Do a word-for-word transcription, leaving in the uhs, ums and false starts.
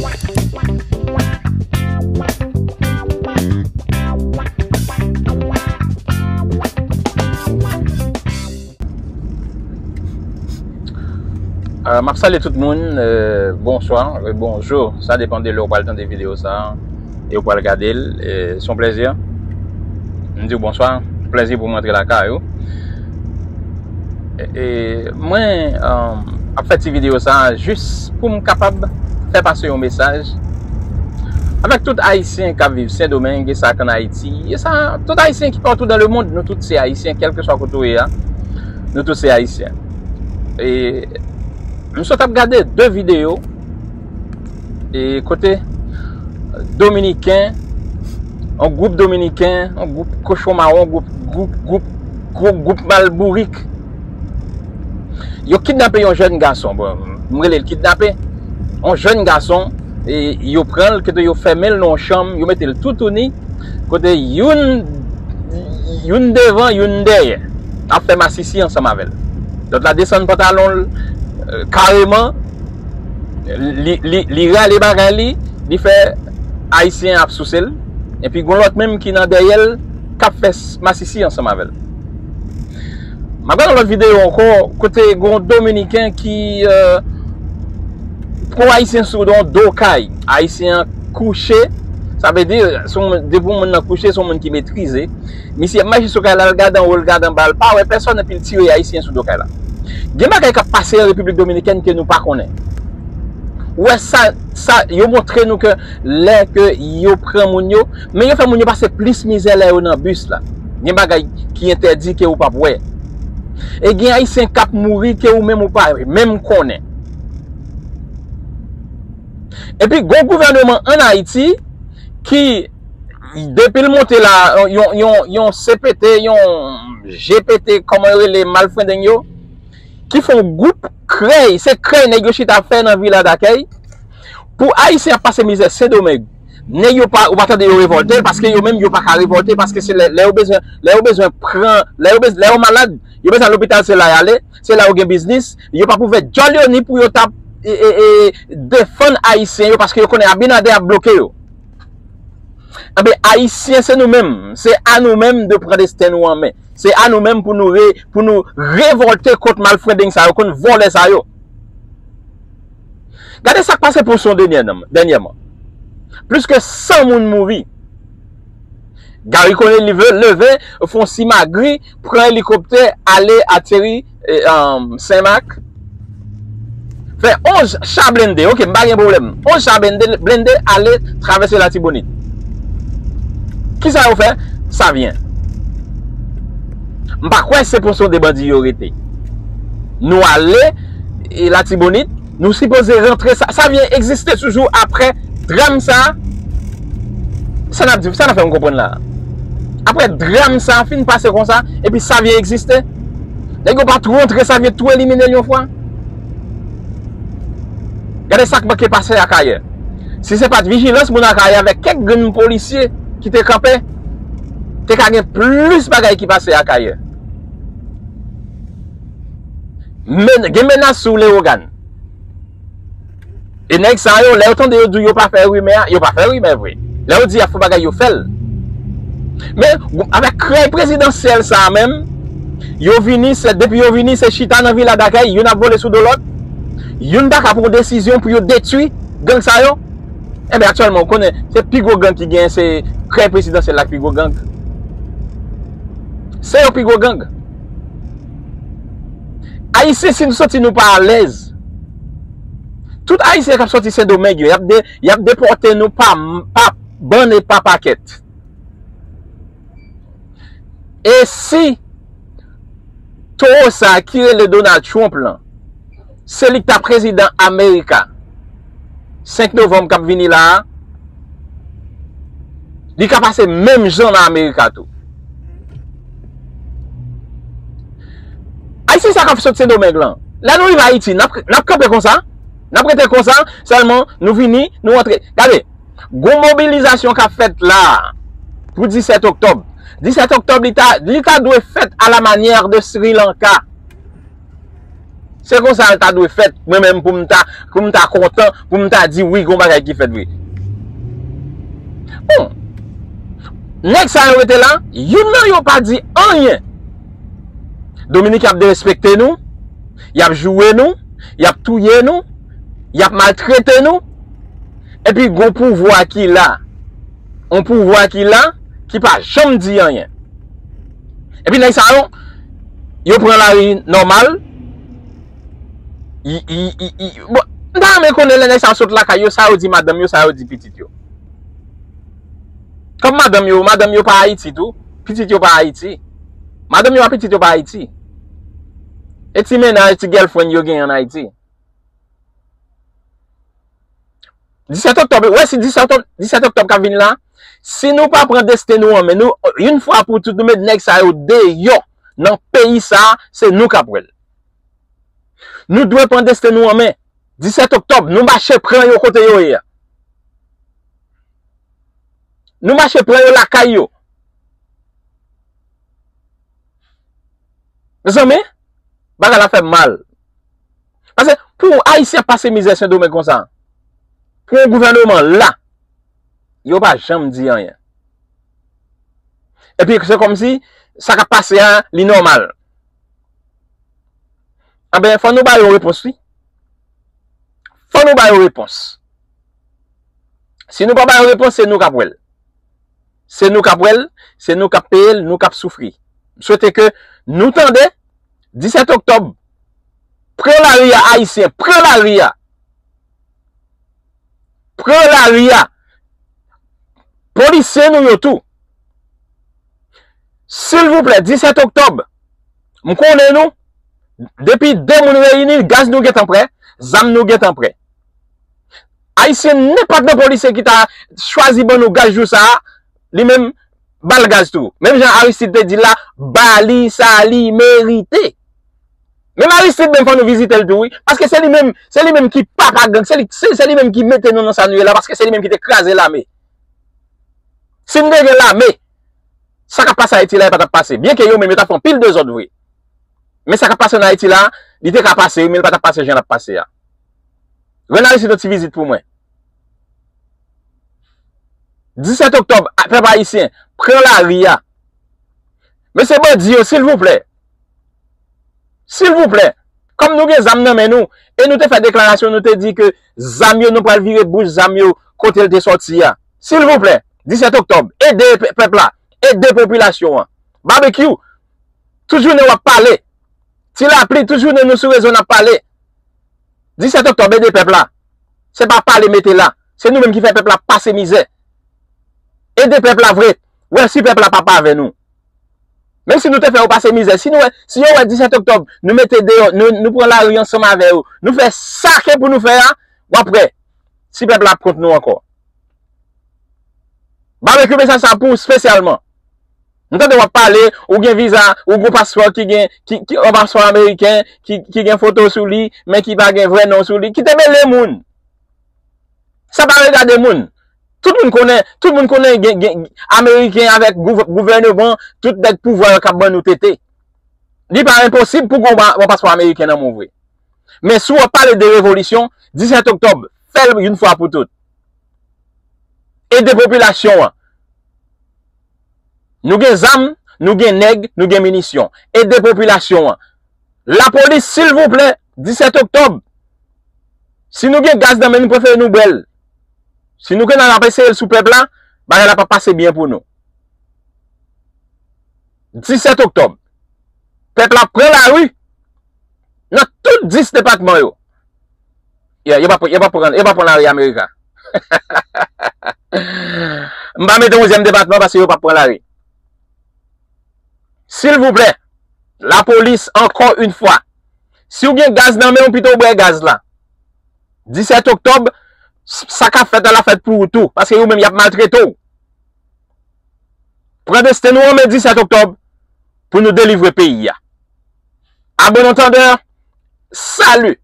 Euh, m ap salye tout moun, euh, bonswa, euh, bonjou. Sa depann de lè w pral tande videyo sa a e w pral gade l. Euh, se yon plèzi. M di w bonswa, plèzi pou m rantre lakay ou. E, e, mwen, euh, ap fè ti videyo sa a jis pou m kapab fè pase yon mesaj avèk tout Ayisyen k ap viv Sendomeng, e sa k ann Ayiti, e sa, tout Ayisyen ki patou dans le monde, nou tout se Ayisyen, kèlkeswa kote w ye a, nou tout se Ayisyen. E m sot ap gade de videyo, e kote Dominiken, yon gwoup Dominiken, yon gwoup kochon mawon, gwoup, gwoup, gwoup, gwoup, gwoup mal bourik, yo kidnape yon jèn gason. Bon, m rele l kidnape. Yon jèn gason, e yo pran l, kote yo fèmen l nan yon chanm, yo mete l toutouni, kote youn, youn devan, youn dèyè, ap fè masisi ansanm avè l. Lòt la desann pantalon l, euh, kareman, li, li, li rale bagay li, li fè Ayisyen ap souse l, epi gon lòt menm ki nan dèyè l, k ap fè s-, masisi ansanm avè l. M ap gade yon lòt videyo ankò, kote gon Dominiken ki, euh, pran Ayisyen sou yon do kay. Ayisyen an kouche, sa vle di, se yon moun, depi yon moun nan kouche, se yon moun ki metrize. Misye ap mache sou kay la, l gade anwo, l gade anba, l pa wè pèsòn, epi l tire Ayisyen sou do kay la. Gen bagay k ap pase an Repiblik Dominikèn ke nou pa konnen. Ou wè sa, sa, yo montre nou ke lè ke yo pran moun yo, men yo fè moun yo pase plis mizè lè yo nan bis la. Gen bagay ki entèdi ke ou p ap wè. E gen Ayisyen k ap mouri ke ou menm ou pa menm konnen. Epi gon gouvèneman ann Ayiti ki, depi l monte la, yon, yon, yon C P T, yon G P T, kòman yo rele malfrendeng yo, ki fè yon gwoup krèy, se krèy nèg yo chita ap fè nan Vila Dakèy, pou Ayisyen ap pase mizè Sendomeng. Nèg yo pa, ou pa tande yo revòlte, paske yo menm yo pa ka revòlte, paske se lè, lè yo bezwen, lè yo bezwen pran, lè yo bez-, lè yo malad, yo bezwen al lopital, se la y ale, se la yo gen biznis, yo p ap ouvè djòl yo ni pou yo t ap, e, e, e, defann Ayisyen yo, paske yo konnen Abinader ap bloke yo. Enben, Ayisyen, se nou menm, se a nou menm de pran desten nou an men. Se a nou menm pou nou re-, pou nou revòlte kont malfrendeng sa yo, kont vòlè sa yo. Gade sa k pase Ponson dènyè-, dènyèman. Plis ke san moun mouri. Garry Conille leve, leve, fè yon simagri, pran elikoptè, ale ateri, e, um, Senmak. Fè onz cha blende, oke, m pa gen pwoblèm. Onz cha blende, blende ale travèse Latibonit. Kisa yo fè? Savyen. M pa kwè se Ponson de bandi yo rete. Nou ale, e, Latibonit, nou sipoze rantre. Sa, Savyen egziste toujou apre dram sa. Sa n ap di, sa n ap fè m konprann la? Apre dram sa fin pase konsa, epi Savyen egziste. Nèg yo pa tou rantre Savyen, tou elimine l yon fwa. Gade sa k manke pase Akayè. Si se pa t vijilans moun Akayè avèk kèk grenn polisye ki te kanpe, te ka gen plis bagay ki pase Akayè. Men, gen menas sou Lewogàn. E nèg sa yo, lè yo tande yo di w yo pa fè rimè a, yo pa fè rimè vre. Lè yo di y ap fè bagay, yo fè l. Men, avèk krèy prezidansyèl sa a menm, yo vini, se, depi yo vini, se chita nan Vila Dakèy, youn ap vole sou do lòt, youn pa ka pran desizyon pou yo detwi gang sa yo. Enben, aktyèlman, ou konnen, se pi gwo gang ki genyen, se krèy prezidansyèl la ki pi gwo gang. Se yo pi gwo gang. Ayisyen, si nou santi nou pa alèz, tout Ayisyen k ap sòti Sendomeng yo, y ap de-, y ap depòte nou pa, pa bann e pa pakèt. E si towo sa a ki rele Donald Trump lan, se li k ta prezidan Amerika, senk novanm k ap vini la a, li ka pase menm jan nan Amerika tou. Ayisyen sa k ap sot Sendomeng lan, lè nou rive Ayiti, n ap, n ap kanpe konsa? N ap rete konsa? Sèlman, nou vini, nou rantre. Gade, gon mobilizasyon k ap fèt la a pou disèt oktòb. Disèt oktòb, li ta, li ta dwe fèt à la manière de Sri Lanka. Se konsa l ta dwe fèt, mwen menm pou m ta, pou m ta kontan, pou m ta di wi, gon bagay ki fèt vre. Bon, nèg sa yo rete la, youn nan yo pa di anyen. Dominiken ap derespekte nou, y ap joure nou, y ap touye nou, y ap maltrete nou. Epi gon pouvwa ki la, yon pouvwa ki la, ki pa janm di anyen. Epi nèg sa yo, yo pran lari nòmal. I, i, i, i, bon, m ta renmen konnen lè nèg sa yo sot lakay yo, sa yo di madanm yo, sa yo di pitit yo. Kòm madanm yo, madanm yo pa Ayiti tou, pitit yo pa Ayiti. Madanm yo ak pitit yo pa Ayiti. E ti mennaj, ti girlfriend yo genyen ann Ayiti. Disèt oktòb, wè si disèt, disèt oktòb k ap vin la, si nou pa pran desten nou an men, nou, yon fwa pou tout, nou met nèg sa yo deyò nan peyi sa, se nou k ap wè l. Nou dwe pran desten nou an men. Disèt oktòb, nou mache pran yo kote yo ye a. Nou mache pran yo lakay yo. Mezanmi, bagay la fè m mal. Paske pou Ayisyen ap pase mizè Sendomeng konsa, pou yon gouvèneman la, yo pa janm di anyen. Epi se kòmsi sa k ap pase a, li nòmal. Anben, fò nou ba yo repons, wi. Fò nou ba yo repons. Si nou pa ba yo repons, se nou k ap wè l. Se nou k ap wè l, se nou k ap peye l, nou k ap soufri. M swete ke nou tande, disèt oktòb, pran lari a, Ayisyen, pran lari a. Pran lari a. Polisye nou yo tou. Silvouplè, disèt oktòb, m konnen nou, depi de moun reyini, gaz nou gentan prè, zam nou gentan prè. Ayisyen, nenpòt nan polisye ki ta chwazi ban nou gaz jou sa a, li menm, ba l gaz tou. Menm jan Aristide te di l la, ba li sa li merite. Menm Aristide menm fò nou vizite l tou, wi. Paske se li menm, se li menm ki papa gang, se li, se, se li menm ki mete nou nan sa nou ye la, paske se li menm ki te kraze lame. Si n te gen lame, sa k ap pase Ayiti la, li pa t ap pase. Byenke yo menm, yo t ap fè anpil dezòd vre. Men sa k ap pase ann Ayiti la, li te ka pase, wi, men li pa t ap pase jan l ap pase a. Rann Aristide yon ti vizit pou mwen. Disèt oktòb, a, pèp ayisyen, pran lari a. Mesye bandi yo, silvouplè. Silvouplè. Kòm nou gen zam nan men nou, e nou te fè deklarasyon, nou te di ke zam yo, nou pral vire bouch zam yo kote l te sòti a. Silvouplè, disèt oktòb, ede pe-, pèp la, ede popilasyon an. Babekyou, tout jounen w ap pale. Ti Lapli, tout jounen nou sou rezo n ap pale. Disèt oktòb, ede pèp la. Se pa pale mete la. Se nou menm ki fè pèp la pase mizè. Ede pèp la vre. Wè si pèp la p ap avè nou. Menm si nou te fè yo pase mizè, si nou wè, si yo wè disèt oktòb, nou mete deyò, nou, nou pran lari ansanm avè yo, nou fè sa ke pou nou fè a, w ap wè si pèp la ap kont nou ankò. Babekyou, mesaj sa pou ou espesyalman. M tande w ap pale, ou gen viza, ou gen paspò ki gen, ki, ki, yon paspò ameriken, ki, ki gen foto sou li, men ki pa gen vrè non sou li. Kite mele moun. Sa pa regade moun. Tout moun konnen, tout moun konnen gen, gen, ameriken avèk gouv-, gouvèneman, tout nèg pouvwa yo k ap ban nou tete. Li pa enposib pou gon pa-, yon paspò ameriken nan men w vre. Men si w ap pale de revolisyon, disèt oktòb, fè l yon fwa pou tout. Ede popilasyon an. Nou gen zam, nou gen nèg, nou gen minisyon. Ede popilasyon an. Lapolis, silvouplè, disèt oktòb. Si nou gen gaz nan men nou, prefere nou bwè l. Si nou gen nan ap eseye l sou pèp la, bagay la p ap pase byen pou nou. Disèt oktòb. Pèp la pran lari nan tout dis depatman yo. Yo, yo pa, yo pa pran, yo pa pran lari Amerika. M pa mete onzyèm depatman paske yo pa pran lari. Silvouplè, lapolis, ankò yon fwa, si w gen gaz nan men w, pito w bwè gaz la. Disèt oktòb, s-, sa k ap fèt la, l ap fèt pou ou tou, paske yo menm y ap maltrete w. Pran desten nou an men disèt oktòb pou nou delivre peyi a. A bon antandè, sali!